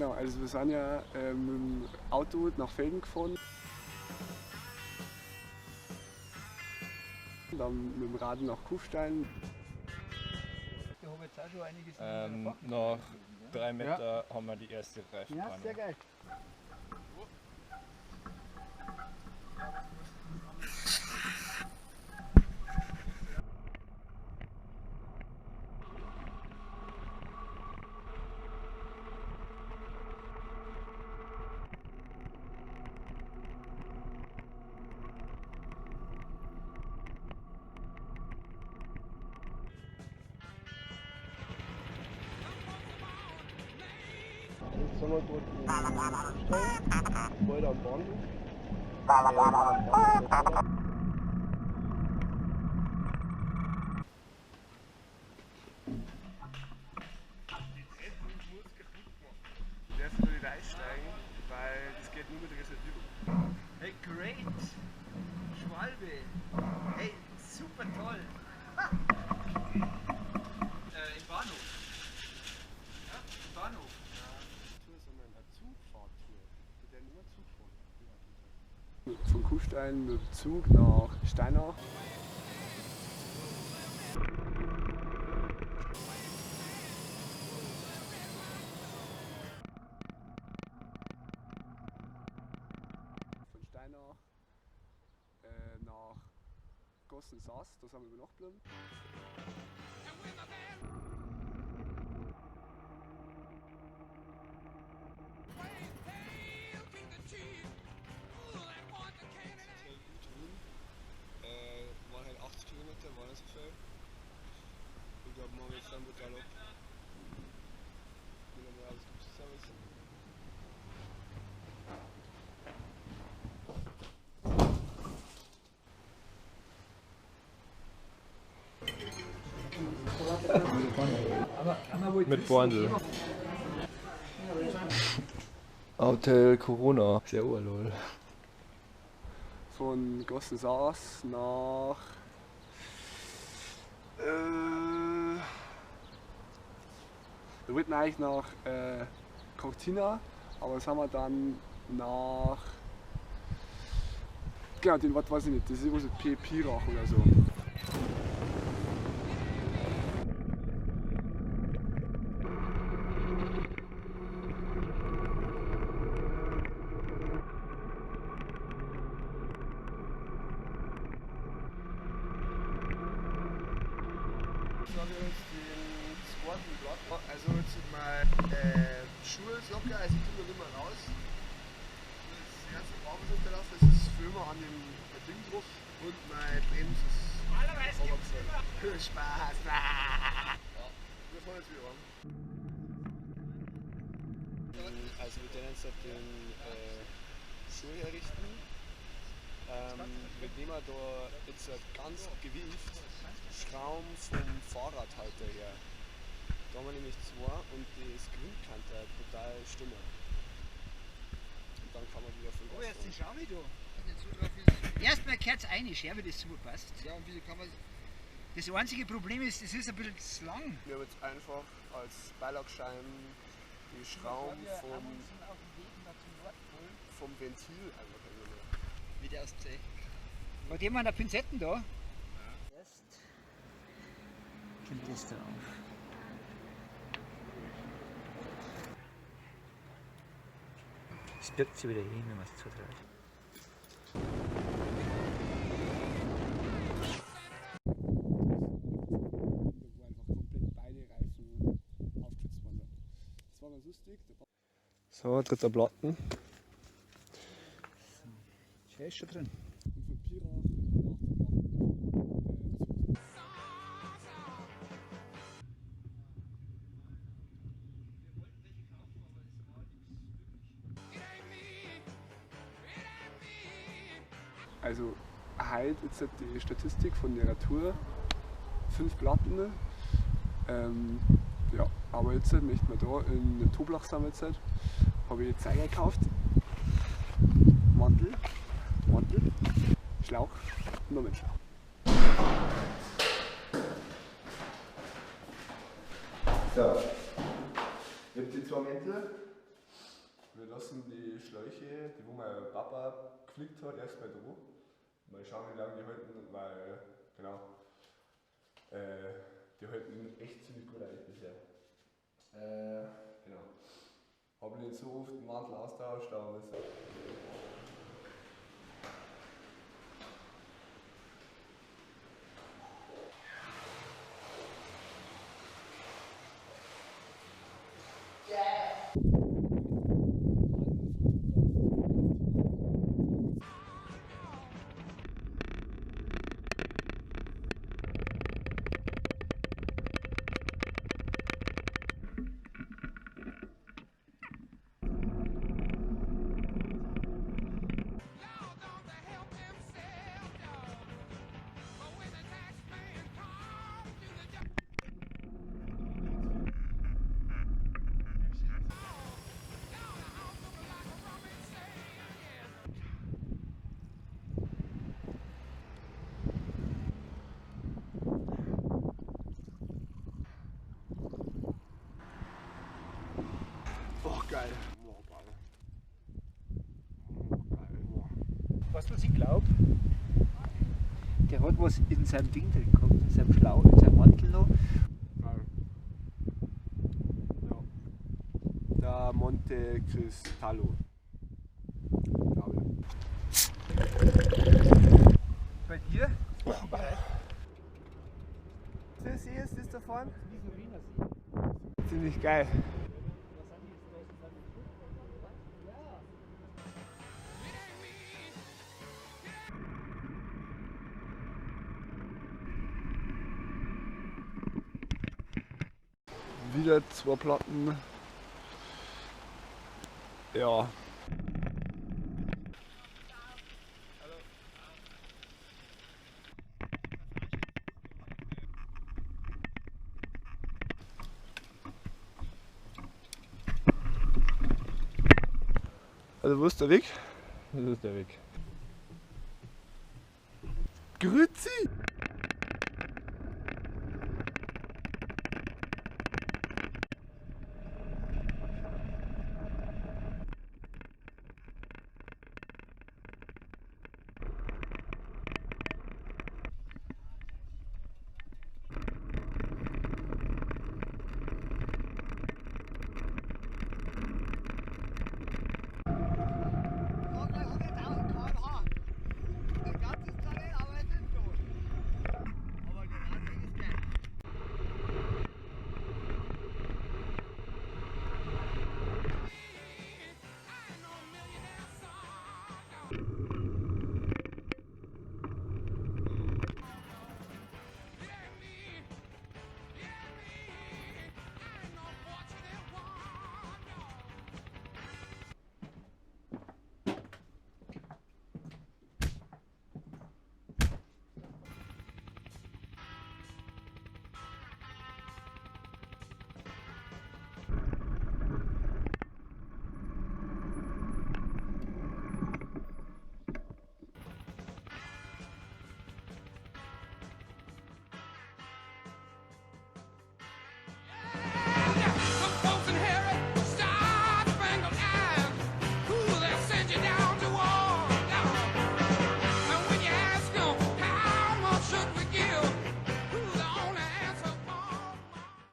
Genau, also wir sind ja mit dem Auto nach Velden gefahren. Dann mit dem Rad nach Kufstein. Ich habe jetzt auch schon einiges Nach 3 Meter haben wir die erste Reifenpanne. Ja, sehr geil. Jetzt sind wir dort in Kufstein, bald am Bahnhof. Du darfst nur nicht einsteigen, weil das geht nur mit Reservierung. Hey, great! Schwalbe! Hey, super toll! Im Bahnhof. Ja, im Bahnhof. Tour, sondern eine Zugfahrtour. Mit der nur Zug fahren. Von Kufstein mit dem Zug nach Steinach. Von Steinach nach Gossensass, da sind wir über Nacht geblieben. Waren halt 80 Kilometer, war nicht so viel. Ich glaube, morgen ist dann brutal ab. Wieder mal alles gibt es Servus. Mit Borndl. Hotel Corona. Sehr urlol. Von Gossensass nach wir wollten eigentlich nach Cortina, aber das haben wir dann nach, genau, den Wort weiß ich nicht, das ist irgendwo so Pirach oder so. Also jetzt sind meine Schuhe locker, also ich komme da nicht mehr raus. Das erste Barfuß unterlassen, das ist für immer an dem Ding drauf und meine Bremse ist runtergefallen. Spaß! Ja, wir fahren jetzt wieder ran. Also wir werden jetzt den Schuh herrichten. Wir nehmen da jetzt ganz gewieft Schrauben vom Fahrradhalter her. Da haben wir nämlich zwei und das Grünkante total stumm. Und dann kann man wieder von Oh, jetzt den Schaum da. Erstmal gehört es rein, schau, wie das super passt. Ja, und wieso kann man. Das einzige Problem ist, es ist ein bisschen zu lang. Wir haben jetzt einfach als Beilagscheiben die Schrauben vom Ventil einfach genommen. Wieder aus dem See. Hat jemand eine Pinzetten da? Ja. Erst kommt das da auf. Es birgt sich wieder hin, wenn man es zudreht. Wo einfach komplett beide Reifen aufgeschützt worden sind. Das war ganz lustig. So, dritter Platten. Schön ist schon drin. Und von Pirach nach Toblach Zug. Also heute ist die Statistik von der Tour 5 Platten. Ja, aber jetzt möchten wir da in Toblach sind wir jetzt, habe ich Zeiger gekauft. Mantel, Mantel, Schlauch und noch einen Schlauch. So, ich hab die 2 Mäntel. Wir lassen die Schläuche, die wo mein Papa geflickt hat, erstmal da. Mal schauen, wie lange die halten, weil, genau, die halten echt ziemlich gut eigentlich bisher. Genau. Hab nicht so oft den Mantel austauscht, aber es. Oh, geil. Oh, geil. Oh, geil. Oh. Weißt du, was ich glaube? Der hat was in seinem Ding drin gehabt, in seinem Schlauch, in seinem Mantel noch. Geil. Ja. Der Monte Cristallo. Glaube ich. Bei dir? Oh, geil. See ist das da vorne? Ziemlich geil. Wieder 2 Platten. Ja. Also wo ist der Weg? Das ist der Weg. Grüezi!